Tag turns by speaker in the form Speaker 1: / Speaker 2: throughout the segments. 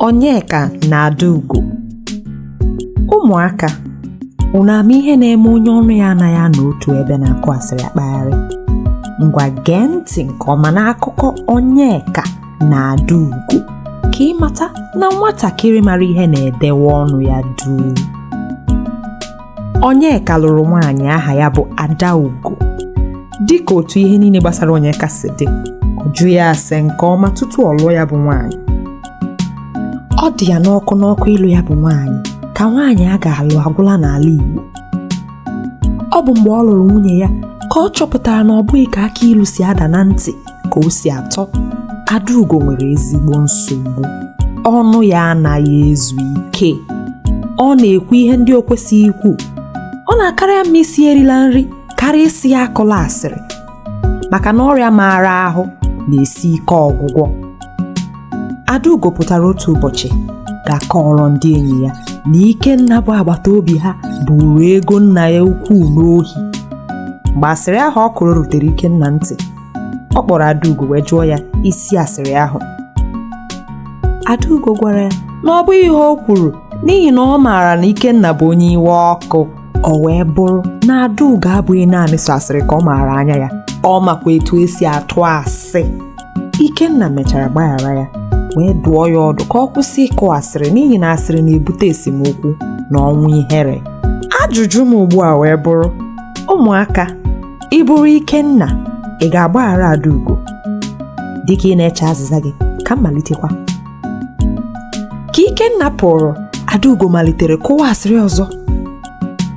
Speaker 1: Onyeka na Adaugo. Ụmụaka, unu ama ihe na-eme onye ọnụ ya anaghị anọ otu ebe na-akụ asịrị akpagharị? Ngwa gee ntị nke ọma n'akụkọ Onyeka na Adaugo ka ị mata na nwatakịrị mara ihe na-edewe ọnụ ya duu. Onyeka lụrụ nwaanyị aha ya bụ Adaugo. Dịka otu ihe niile gbasara Onyeka si dị, ọ jụghị ase nke ọma tutu ọ lụọ ya bụ nwaanyị. Ọ dị ya n'ọkụ n'ọkụ ịlụ ya bụ nwaanyị ka nwaanyị a ga-alụ agwụla n'ala Igbo. Ọ bụ mgbe ọ lụrụ nwunye ya ka ọ chọpụtara na ọ bụghị ka akị ilu si ada na ntị ka o si atọ. Adaugo nwere ezigbo nsogbu. Ọnụ ya anaghị ezu ike. Ọ na-ekwu ihe ndị o kwesịghị ikwu. Ọ na-akara ya mma isi erila nri karịa isi ya akụla asịrị maka na ọrịa maara ahụ na-esi ike ọgwụgwọ. Adaugo pụtara otu ụbọchị ga kọọrọ ndị enyi ya na Ikenna bụ agbata obi ha buuru ego nna ya ukwuu n'ohi. Mgbe asịrị ahụ ọ kụrụ rutere Ikenna ntị, ọ kpọrọ Adaugo wee jụọ ya isi asịrị ahụ. Adaugo gwara ya na ọ bụghị ihe o kwuru n'ihi na ọ maara na Ikenna bụ onye iwe ọkụ. O wee bụrụ na Adaugo abụghị naanị sọ asịrị ka ọ maara anya ya, ọ makwa etu esi atụ asị. Ikenna mechara gbaghara ya wee dụọ ya ọdụ ka ọ kwụsị ịkụ asịrị n'ihi na asịrị na-ebute esemokwu na ọnwụ ihere. Ajụjụ m ugbu a wee bụrụ, ụmụaka, ị bụrụ Ikenna, ị ga-agbaghara Adaugo? Dịka ị na-eche azịza gị, ka m malitekwa. Ka Ikenna pụrụ, Adaugo malitere kụwa asịrị ọzọ.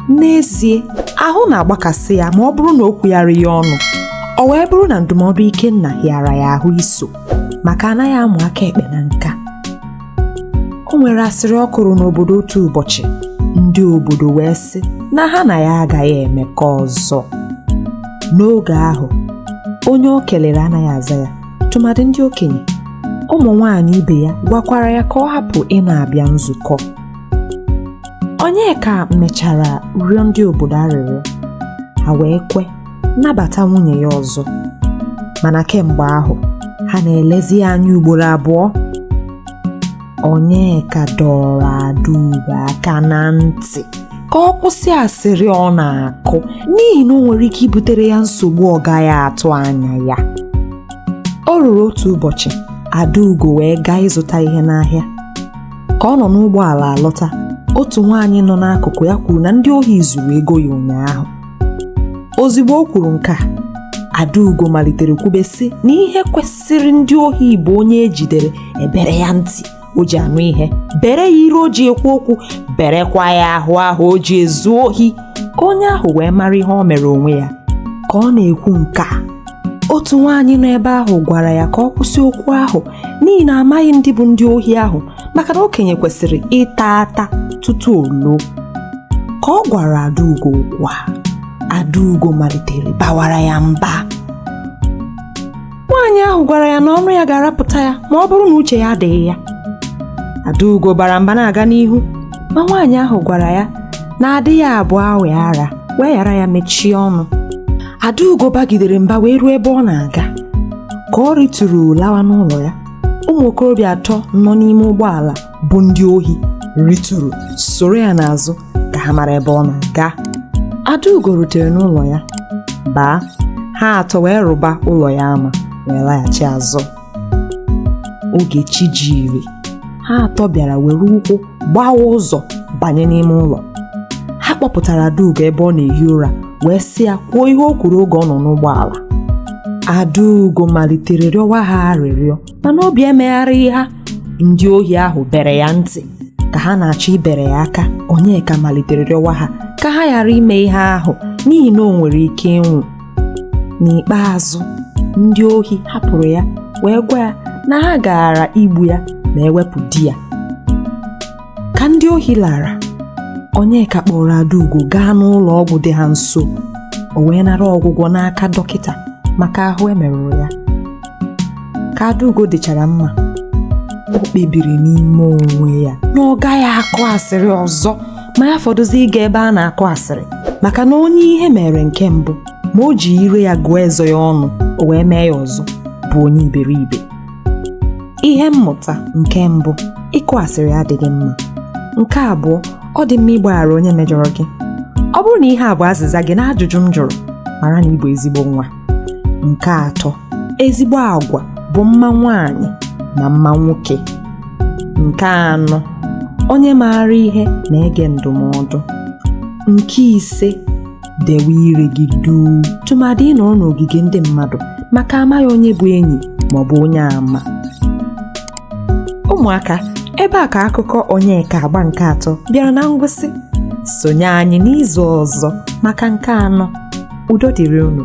Speaker 1: N'ezie, ahụ na-agbakasị ya ma ọ bụrụ na o kwugharị ya ọnụ. O wee bụrụ na ndụmọdụ Ikenna hịara ya ahụ iso maka anaghị amụ aka ekpe na nka. O nwere asịrị ọ kụrụ n'obodo otu ụbọchị, ndị obodo wee sị na ha na ya agaghị emekọ ọzọ. N'oge ahụ, onye o kelere anaghị aza ya, tụmadị ndị okenye. Ụmụ nwaanyị ibe ya gwakwara ya ka ọ hapụ ị na-abịa nzukọ. Onyeka mechara rịọ ndị obodo arịrịọ, ha wee kwe nabata nwunye ya ọzọ. Mana kemgbe ahụ, ha na-elezi ya anya ugboro abụọ. Onyeka dọrọ Adaugo aka na ntị ka ọ kwụsị asịrị ọ na-akụ n'ihi na o nwere ike ibutere ya nsogbu ọ gaghị atụ anya ya. O ruru otu ụbọchị, Adaugo wee gaa ịzụta ihe n'ahịa. Ka ọ nọ n'ụgbọala alọta, otu nwaanyị nọ n'akụkụ ya kwuru na ndị ohi zuru ego ya ụnyaahụ. Ozugbo o kwuru nke a, Adaugo malitere kwube sị na ihe kwesịrị ndị ohi bụ onye ejidere ebere ya ntị o ji anụ ihe, bere ya ire o ji ekwu okwu, berekwa ya ahụ ahụ o ji ezu ohi ka onye ahụ wee mara ihe o mere onwe ya. Ka ọ na-ekwu nke a, otu nwaanyị nọ ebe ahụ gwara ya ka ọ kwụsị okwu ahụ n'ihi na amaghị ndị bụ ndị ohi ahụ maka na okenye kwesịrị ịta ata tutu o loo. Ka ọ gwara Adaugo okwu a, Adaugo malitere bawara ya mba. Nwaanyị ahụ gwara ya na ọnụ ya ga-arapụta ya ma ọ bụrụ na uche ya adịghị ya. Adaugo bara mba na-aga n'ihu, ma nwaanyị ahụ gwara ya na adịghị abụọ awị ara wee ghara ya mechie ọnụ. Adaugo bagidere mba wee ruo ebe ọ na-aga. Ka ọ rituru lawa n'ụlọ ya, ụmụ okorobịa atọ nọ n'ime ụgbọala bụ ndị ohi rituru soro ya n'azụ ka ha mara ebe ọ na-aga. Adaugo rutere n'ụlọ ya, baa, ha atọ wee rụba ụlọ ya ama wee laghachi azụ. Oge chi jiri, ha atọ bịara were ụkwụ gbawa ụzọ banye n'ime ụlọ. Ha kpọpụtara Adaugo ebe ọ na-ehi ụra wee sị ya kwuo ihe o kwuru oge ọ nọ n'ụgbọala. Adaugo malitere rịọwa ha arịrịọ mana obi emegharịghị ha. Ndị ohi ahụ bere ya ntị ka ha na-achọ ibere ya aka. Onyeka malitere rịọwa ha ka ha ghara ime ihe ahụ n'ihi na o nwere ike ịnwụ. N'ikpeazụ, ndị ohi hapụrụ ya wee gwa ya na ha gaara igbu ya ma ewepụ di ya. Ka ndị ohi lara, Onyeka kpọrọ Adaugo gaa n'ụlọ ọgwụ dị ha nso. O wee nara ọgwụgwọ n'aka dọkịta maka ahụ e merụrụ ya. Ka Adaugo dịchara mma, o kpebiri n'ime onwe ya na ọ gaghị akụ asịrị ọzọ ma ya fọdụzi ịga ebe a na-akụ asịrị maka na onye ihe mere nke mbụ ma o ji ire ya gụọ eze ya ọnụ o wee mee ya ọzọ bụ onye iberibe. Ihe mmụta nke mbụ, ịkụ asịrị adịghị mma. Nke abụọ, ọ dị mma ịgbaghara onye mejọrọ gị. Ọ bụrụ na ihe a bụ azịza gị na ajụjụ m jụrụ, mara na ị bụ ezigbo nwa. Nke atọ, ezigbo agwa bụ mma nwaanyị na mma nwoke. Nke anọ, onye maara ihe na-ege ndụmọdụ. Nke ise, dewe ire gị duu tụmadị ịnọrọ n'ogige ndị mmadụ maka amaghị onye bụ enyi maọbụ onye ama. Ụmụaka, ebe a ka akụkọ Onyeka agba nke atọ bịara na ngwụsị. Sonye anyị n'izu ọzọ maka nke anọ. Udo dịrị unu.